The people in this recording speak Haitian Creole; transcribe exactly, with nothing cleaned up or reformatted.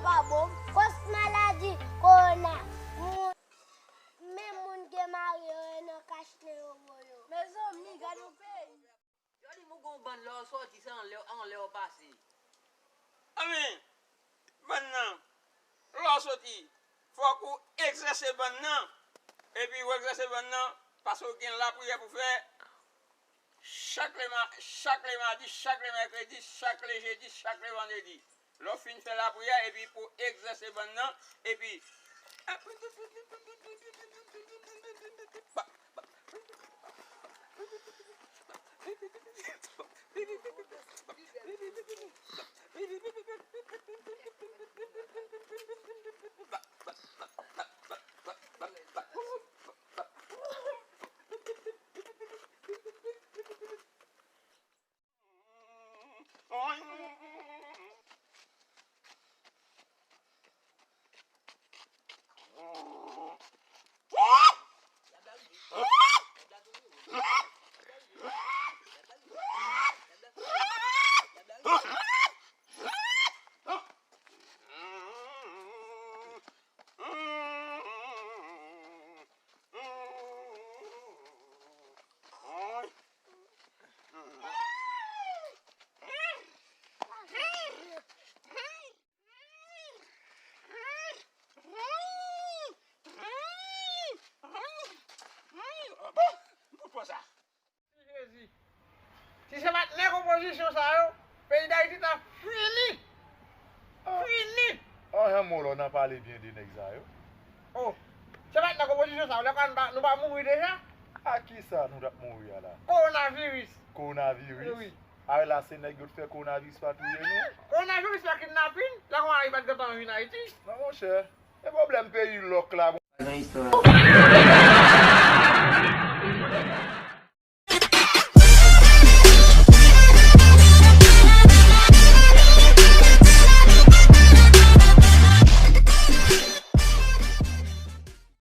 Pa bon, kòs maladi kowona. Moun, men moun gen mari yo, e nan kach nèg yo voye yo. Mezanmi, gade yon peyi. Yo di moun gon bann lè w sòti, se anlè, anlè w pase. Anben, bann nan, lè w sòti, fòk ou egzèse bann nan. Epi ou egzèse bann nan, paske w gen lapriyè pou fè chak le ma-, chak le madi, chak le mèkredi, chak le jedi, chak le vandredi. Lè w fin fè lapriyè, epi pou egzèse bann nan, epi Bon, m konn pran sa. Jezi. Si se pa t nèg opozisyon sa yo, peyi Dayiti ta fini. Fini. Oh, jan molo nan pale byen de nèg sa yo. Oh, se pa t nèg opozisyon sa yo, lè pa nou pa, nou pa mouri deja? A kisa nou t ap mouri a la? Kowonaviris. Kowonaviris? Wi. A la se nèg yo t fè kowonaviris pa touye nou? Kowonaviris pa kidnapin? Lè konsa li pa t gentan vin Ayiti? Non, monchè. E pwoblèm peyi lòk la.